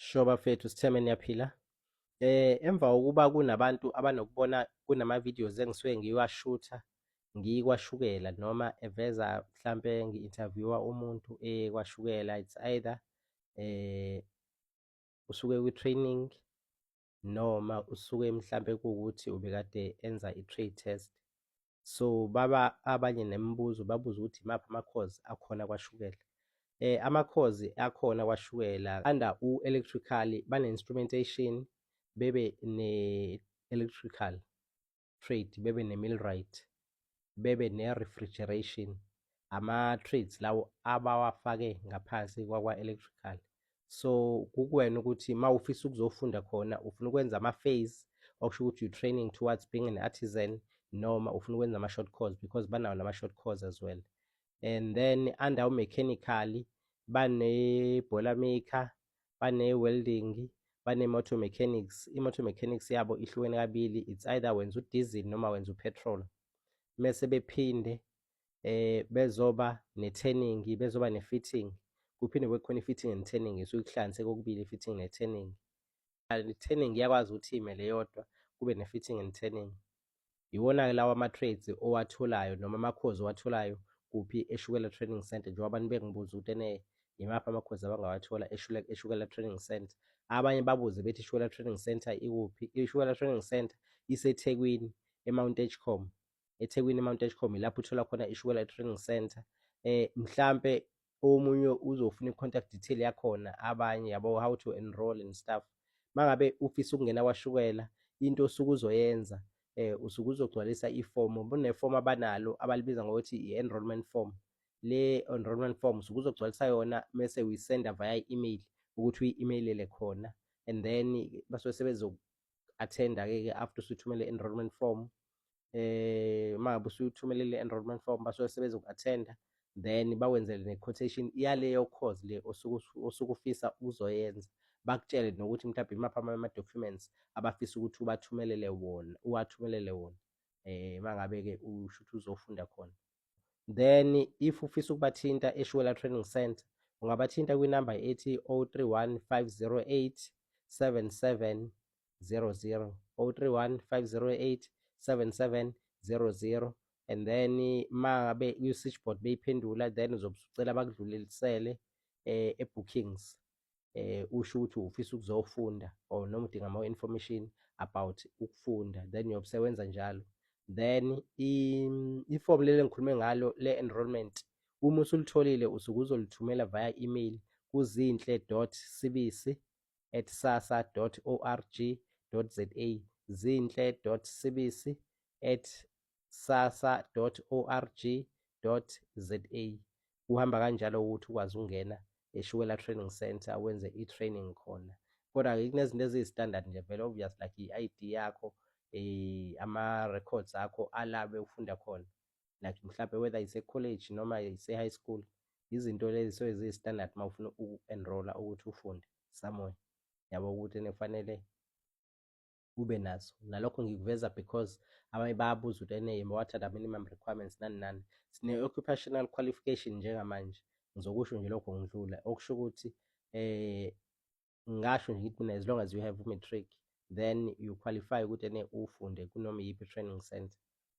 Sho bafethu, sithembe niyaphila. Emva kokuba kunabantu abanokubona kunama-videos engisuke ngiwashutha ngikwashukela noma eveza mhlampe ngi-interview-a umuntu ekwashukela, it's either usuke kwi-training noma usuke mhlampe kuwukuthi ubekade enza i-trade test. So baba abanye nemibuzo, babuze ukuthi imaphi amakhozi akhona kwashukela. Amakhozi akhona kwashukela under u-electrical bane-instrumentation, bebe ne-electrical trade, bebe ne-millwright, bebe ne-refrigeration. Ama-trades lawo abawafake ngaphansi kwakwa-electrical. So kukuwena ukuthi uma ufisa ukuzofunda khona, ufuna ukwenza ama-phase, okusho ukuthi you training towards being an artisan, noma ufuna ukwenza ama-short course, because banawo nama-short course as well. And then under u-mechanical bane-boiler maker, bane-welding, bane-motor mechanics. I-motor mechanics yabo ihlukene kabili, it's either wenza u-diesel noma wenza u-petrol. Mese bephinde bezoba ne-turning, bezoba ne-fitting, kuphinde kube khona i-fitting and turning, isuke ikuhlanganise kokubili, i-fitting ne-turning. I-turning iyakwazi ukuthi imele yodwa, kube ne-fitting and turning. Iwona-ke lawa ama-trades owatholayo noma amakhozi owatholayo kuphi? EShukela Training Centre. Njengoba abantu bengibuza ukuthi ene imaphi amakhozi abangawathola eShukela Training Centre. Abanye babuze bethi iShukela Training Centre ikuphi? IShukela Training Centre iseThekwini, eMount Edgecombe. EThekwini, eMount Edgecombe, ilapho uthola khona iShukela Training Centre. Mhlampe omunye uzofuna i-contact detail yakhona, abanye yabo, how to enroll and stuff. Mangabe ufisa ukungena kwaShukela, into osuke uzoyenza, usuke uzogcwalisa ifomu. Kunefomu abanalo abalibiza ngokuthi i-enrollment form. Le enrollment form usuke uzogcwalisa yona, mese uyisenda via email, ukuthi uyi-email-ele khona, and then basuke sebezo-attend-a ke after usuthumele i-enrollment form. Uma ngabe usuyithumelile i-enrollment form, basuke sebezoku-attend-a, then bakwenzele ne-quotation yaleyo course le osuke ufisa uzoyenza, bakutshele nokuthi mhlawumbe imaphi ama-documents abafisa ukuthi ubathumelele wona, uwathumelele wona uma ngabe-ke usho ukuthi uzofunda khona. Then if ufisa ukubathinta eShukela Training Centre, ungabathinta kwinamba ethi 031 508 7700, 031 508 7700. And then uma ngabe kwi-switchboard beyiphendula, then uzobe usucela bakudlulisele e-bookings, usho ukuthi ufisa ukuzofunda or noma udinga more information about ukufunda, then uyobe sewenza njalo. Then ifomu leli engikhulume ngalo le-enrollment, uma usulitholile, usuke uzolithumela via email kuzinhle.sibisi@sasa.org.za, zinhle.sibisi@sasa.org.za. Kuhamba kanjalo ukuthi ukwazi ukungena eShukela Training Centre, wenze i-training khona. Kodwa-ke kunezinto eziyi-standard nje vele, obvious, like i-ID yakho, ama-records akho ala bewufunda khona, like mhlampe whether ise-college noma ise-high school. Izinto lezi so eziyi-standard uma ufuna uku-enroll-a ukuthi ufunde somewhere, yabo, ukuthi kufanele ube nazo. Nalokho ngikuveza because abanye bayabuza ukuthi ene what are the minimum requirements, nani nani. Sine-occupational qualification njengamanje, ngizokusho nje lokho ngidlula, okusho ukuthi ngingasho nje ngithi mina, as long as you have u-matric, then you qualify ukuthi ene ufunde kunoma iyiphi i-training center.